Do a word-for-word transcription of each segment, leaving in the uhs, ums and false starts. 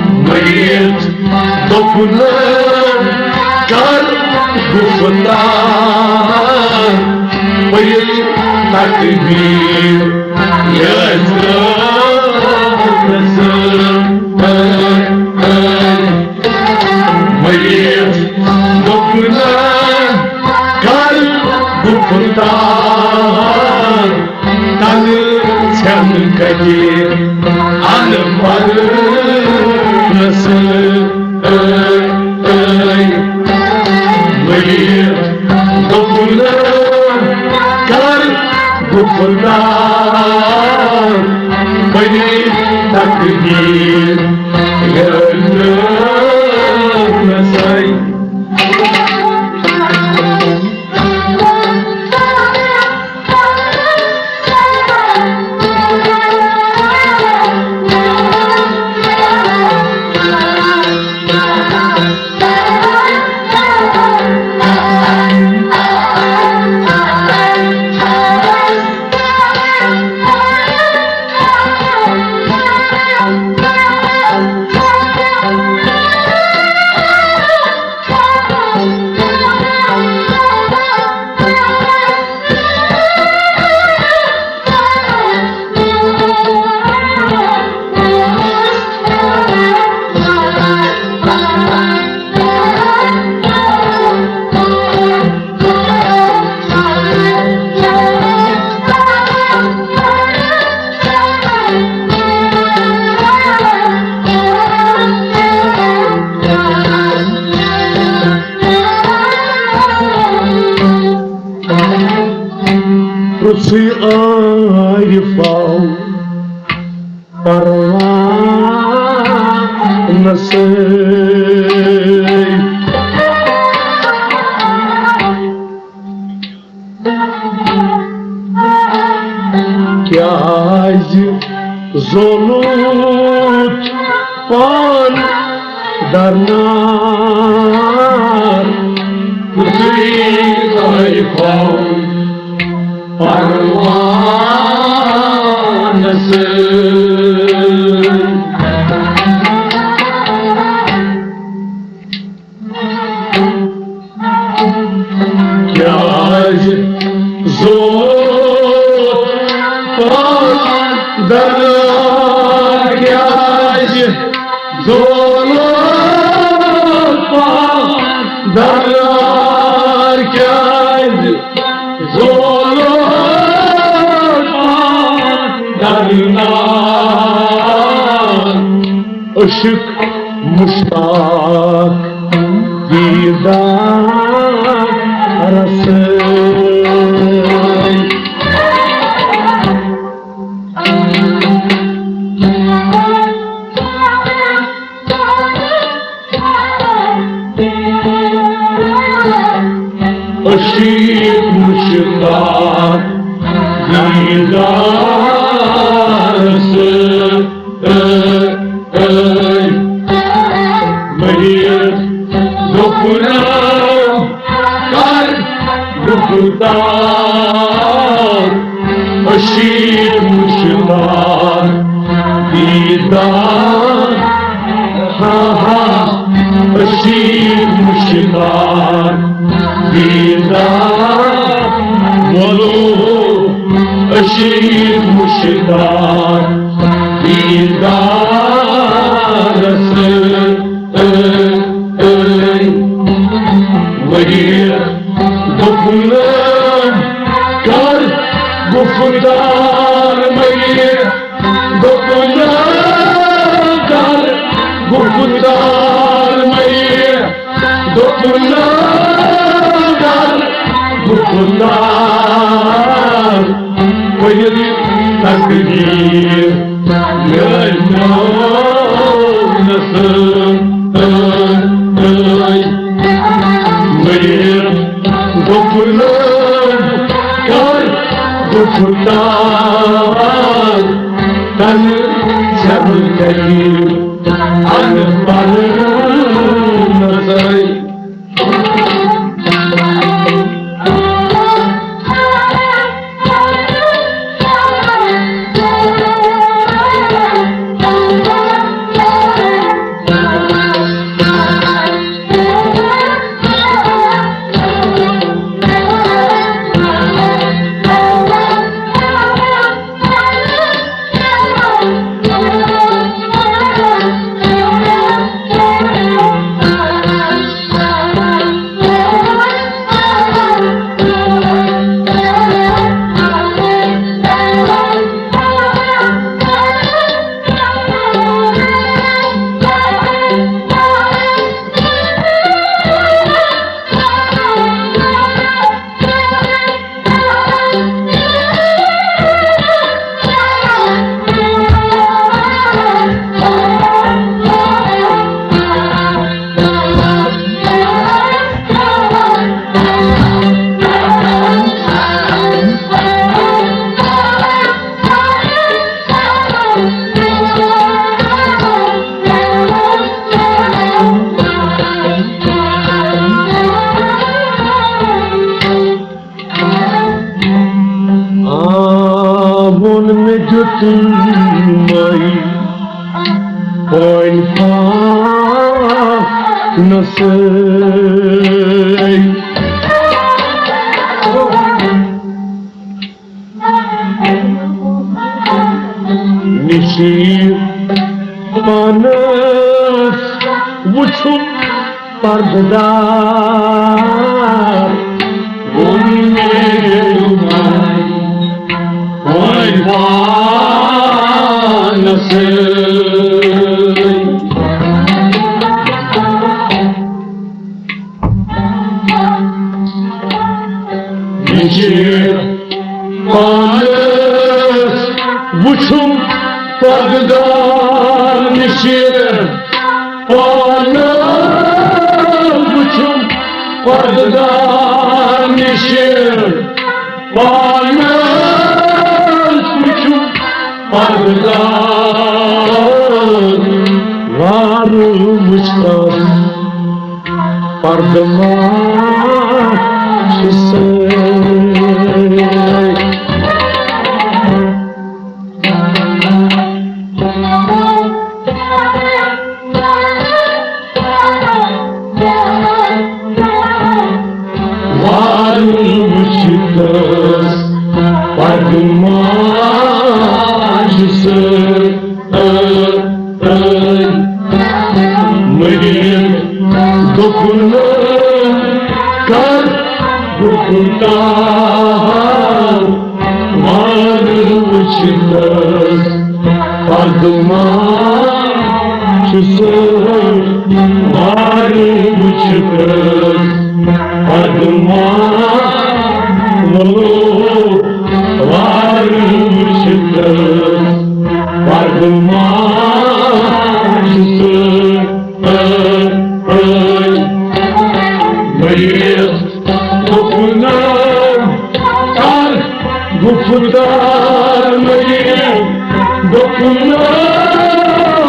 مٔرِتھ دوٚپُن، کر گُفتار، پٔرِتھ تقدیٖر یٲژ رٲژ۔ مٔرِتھ دوٚپُن، کر گُفتار، تَلہٕ ژھٮ۪ن کَتہِ اَن پَرنَس؟ ٲے، ٲے، ؤلِو دوٚپُن، کر گُفتار، بَنہِ تقدیٖر یٲژ رٲژ۔ پرٛژھُے عارفو پروانہٕ سۭتۍ۔ کیٛازِ زولُتھ پان درنار؟ تُہۍ تۄہہِ پاوُن پروانہٕ سۭتۍ۔ کیٛازِ زولُتھ پان درنار؟ کیٛازِ زولُتھ پان درنار؟ کیٛازِ زولُتھ پان درنار؟ عشق مشتاق دیدارس۔ عشق مشتاق دیدارس۔ اے، اے، مٔرِتھ دوٚپُن، کر گُفتار، عشق مشتاق دیدار۔ ہا ہا، عشق مشتاق دیدار۔ بولو، عشق مشتاق دیدارس۔ اے، اے، ؤرِیَس دوٚپُن، کر گُفتار مٔرِتھ۔ دوٚپُن، کر گُفتار مٔرِتھ۔ دوٚپُن، کر گُفتار مٔرِتھ۔ تقدیٖر میٲنۍ نسل۔ مٔرِتھ دوٚپُن، کر گُفتار، تَلہٕ ژھٮ۪نہٕ کَتہِ اَن پَرنَسَے۔ پٲنۍ پانس سۭتۍ۔ نِشیٖر پانس وٕچھُن پردٕ دار۔ ووٚن مےٚ ییٚلہِ وۄنۍ پٲنۍ پانس سۭتۍ۔ نِشیٖر پانس وٕچھُم پردٕ دار۔ نِشیٖر پانس وٕچھُم پردٕ دار۔ نِشیٖر پانس وٕچھُم پردٕ دار۔ وارٕ وٕچھتس پردٕ ما چھُ سۭتۍ۔ وارٕ وٕچھتس پردٕ ما چھُ سۭتۍ۔ مٔریٖض دوٚپُن، کر گُفتار۔ وارٕ وٕچھتس پردٕ ما چھُ سۭتۍ۔ وارٕ وٕچھتس پردٕ ما، وارٕ وٕچھتس پردٕ ما چھُ سۭتۍ۔ مٔریٖض دوٚپُن، کر گُفتار۔ مٔریٖض دوٚپُن،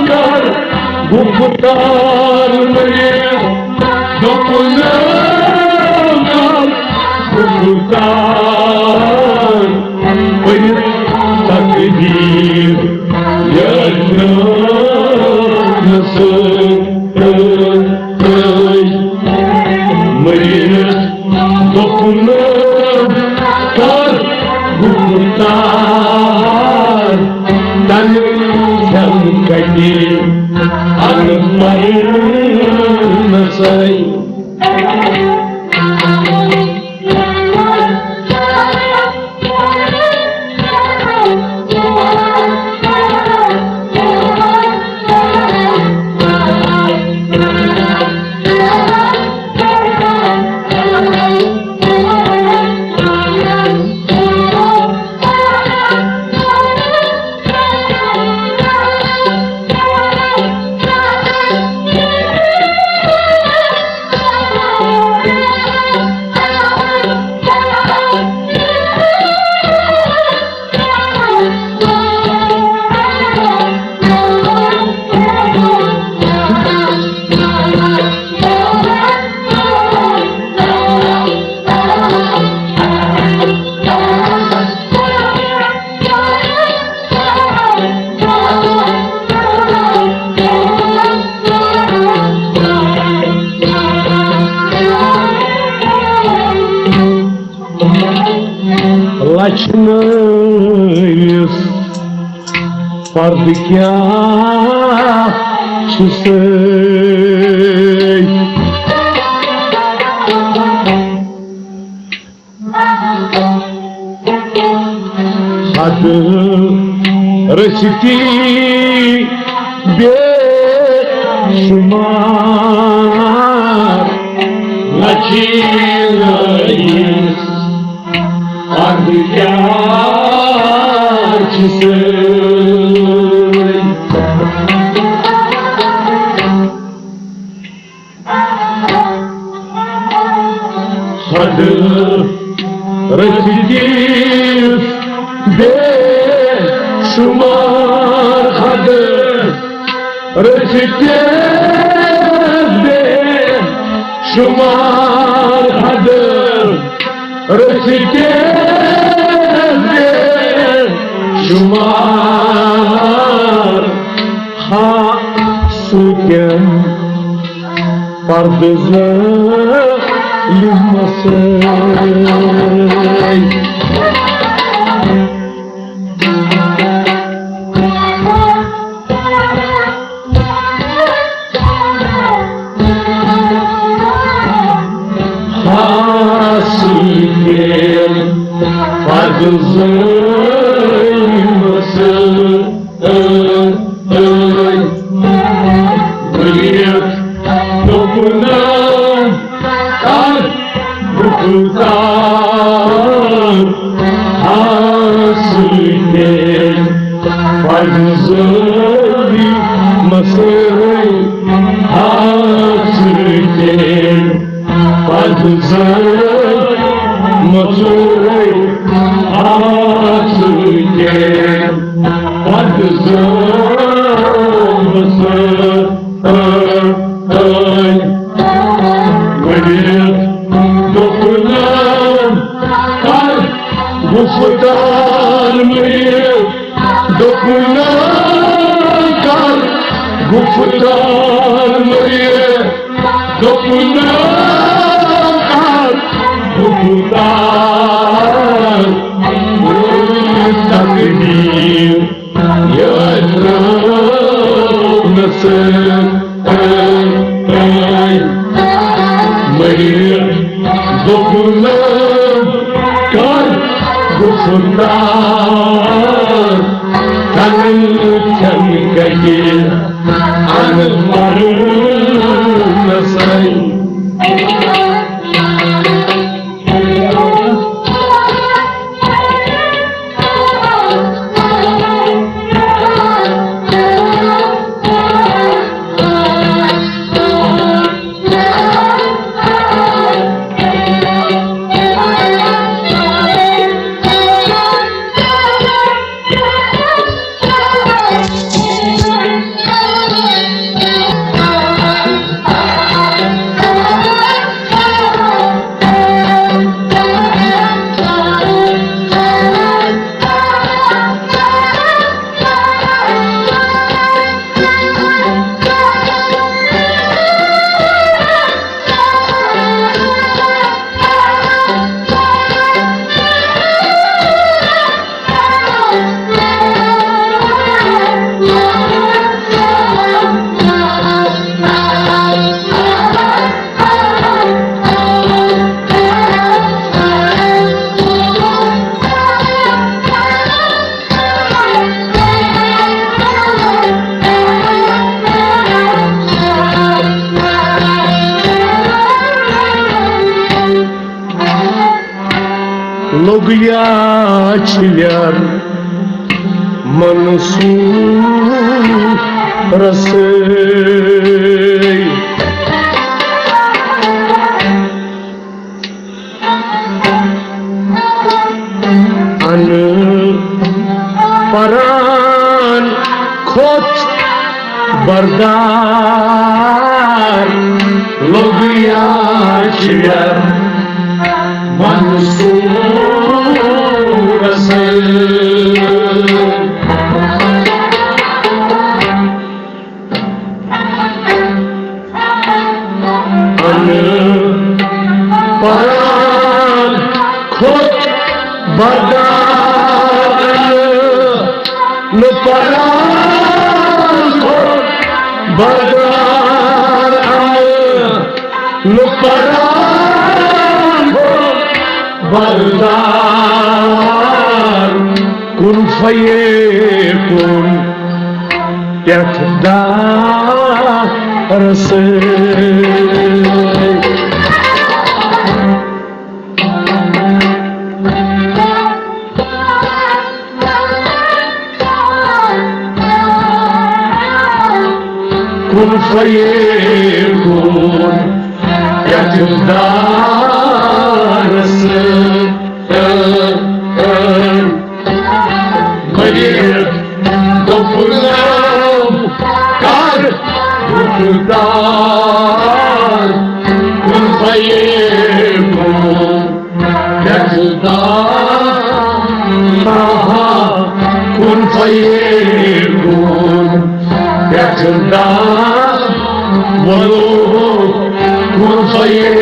کر گُفتار۔ مٔریٖض دوٚپُن، کر گُفتار۔ پٔرِتھ تقدیٖر یتھ نہٕ سۭتۍ۔ مٔریٖض دوٚپُن، کر گُفتار۔ تَمہِ کھٮ۪ن کَتہِ اَنہٕ پَرنَسَے۔ لچھنٲوِس پردٕ کیٛاہ چھُ سۭتۍ؟ حد رٔسِتھی بے شمار لچھنٲوِس پردٕ کیٛاہ چھُ سۭتۍ؟ حد رٔسِتھ بے شمار، حد رٔسِتھ بے شمار، حد رٔسِتھ بے شمار۔ ہا سۭتۍ پردٕ ظٲلمہٕ سۭتۍ۔ ہاسٕے تیل پردٕ ظٲلمہٕ سۭتۍ۔ ؤلِتھ دوٚپُن، کر گُفتار ہاسٕے تیل پردٕ ظٲلمہٕ سۭتۍ۔ ہاسٕے تیل پردٕ ظٲلمہٕ سۭتۍ۔ ہاسٕے تیل پردٕ ظٲلمہٕ سۭتۍ۔ ؤلِتھ دوٚپُن، کر گُفتار مٔرِتھ۔ دوٚپُن، کر گُفتار مٔرِتھ۔ دوٚپُن، کر گُفتار تقدیٖر۔ یہِ ترٛٲونہٕ سۭتۍ۔ مٔرِتھ دوٚپُن، کر گُفتار، کنن چھن کتہِ ان مرنہٕ سۭتۍ۔ لوٚگ یا چھُ یار منصورس سۭتۍ۔ ان پران کھوٚت بردار، لوٚگ یا چھُ یار منصورس سۭتۍ۔ ان پران کھوٚت بردار، نہٕ پران کھوٚت بردار، نہٕ پران کھوٚت بردار۔ کُن فیکُن پٮ۪ٹھ دار سۭتۍ۔ کُن فیکُن پٮ۪ٹھ دار سۭتۍ۔ مٔرِتھ دوٚپُن، کر گُفتار، کُن فیکُن پٮ۪ٹھ دار، آہا، کُن فیکُن پٮ۪ٹھ دار۔ ولو کن خیر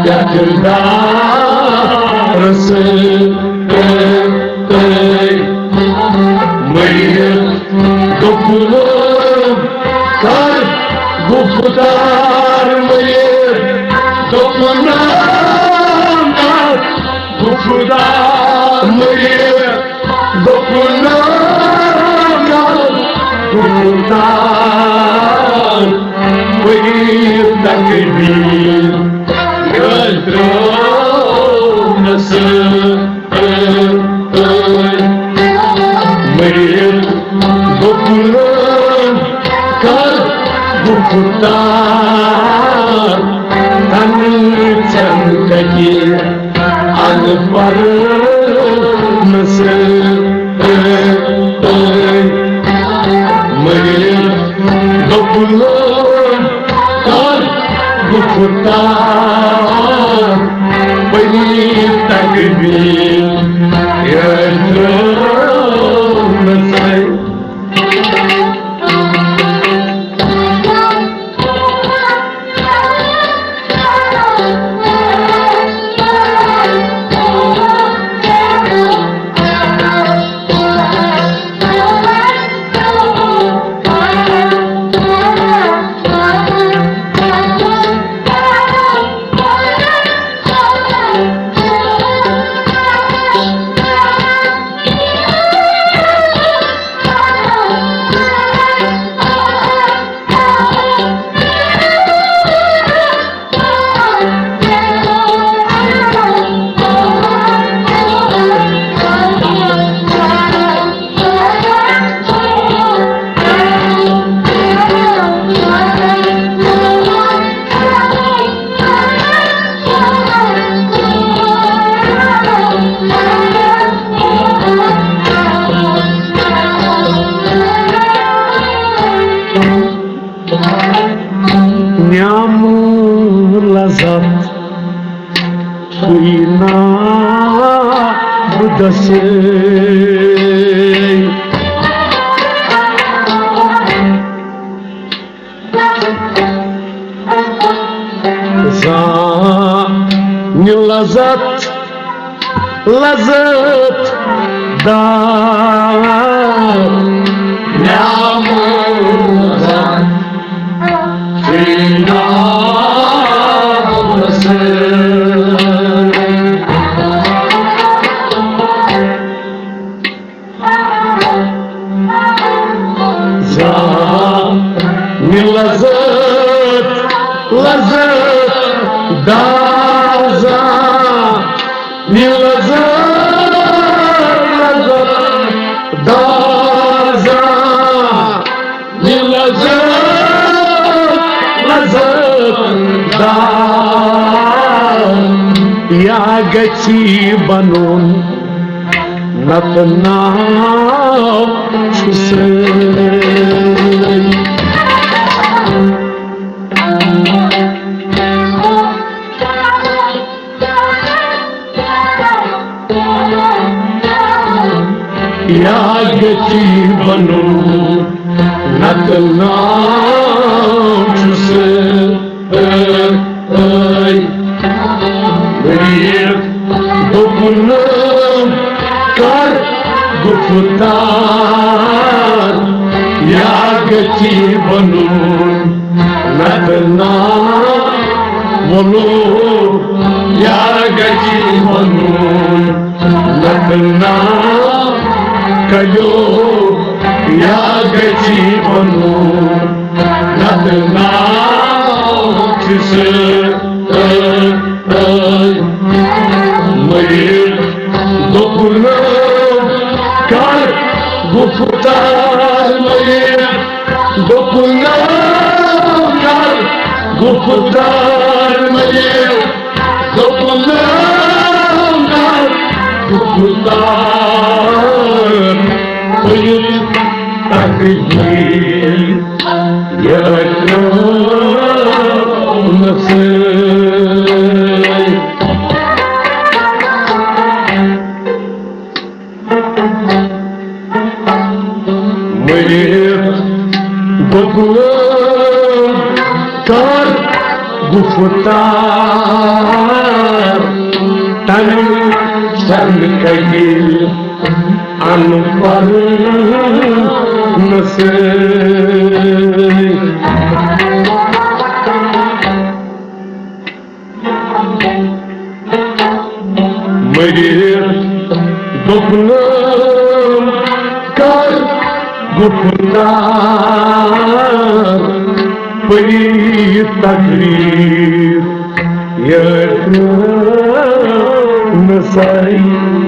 یتھ دارس مٔرِتھ دوٚپُن، کر گُفتار مٔرِتھ دوٚپُن، کر گُفتار مٔرِتھ دوٚپُن، نا، نا، دوٚپُن، نا، ؤری تقدیٖر، یہِ ترٛٲونَس مٔرِتھ دوٚپُن، کر گُفتار، تَنہٕ ژَن کَتہِ اَن پَرنَس مٔرِتھ دوٚپُن، کر گُفتار، پٔری تقدیٖر، یہِ ترٛٲونَس۔ نعم لذت سُے نابُدس۔ زانہِ لذت، لذت دار۔ نعم لذت، سُے نابُدس۔ زانہِ لذت، لذت دار۔ زانہِ لذت، لذت دار۔ زانہِ لذت، لذت دار۔ یا گژھی بنُن نتہٕ ناو چھُسے۔ یا گژھی بنُن نتہٕ ناو چھُسے۔ اے، اے، ؤرِیَس دوٚپُن، کر گُفتار، یا گژھی بنُن نتہٕ ناو، ووٚنُن، یا گژھی بنُن نتہٕ ناو، کلیو، یا گژھی بنُن نتہٕ ناو چھُسے۔ اے، اے، مٔرِتھ دوٚپُن، کر گُفتار مٔرِتھ دوٚپُن، کر گُفتار مٔرِتھ دوٚپُن، کر گُفتار مٔرِتھ تقدیٖر۔ یتھ رونس۔ مٔرِتھ دوٚپنَم کر گُفتار تَمہِ سنٛد کٔہِل اَن پَرنہٕ سۭتۍ۔ مگر دوٚپنَم کر گُفتار پٔری تقریر یتھ نہٕ سَے۔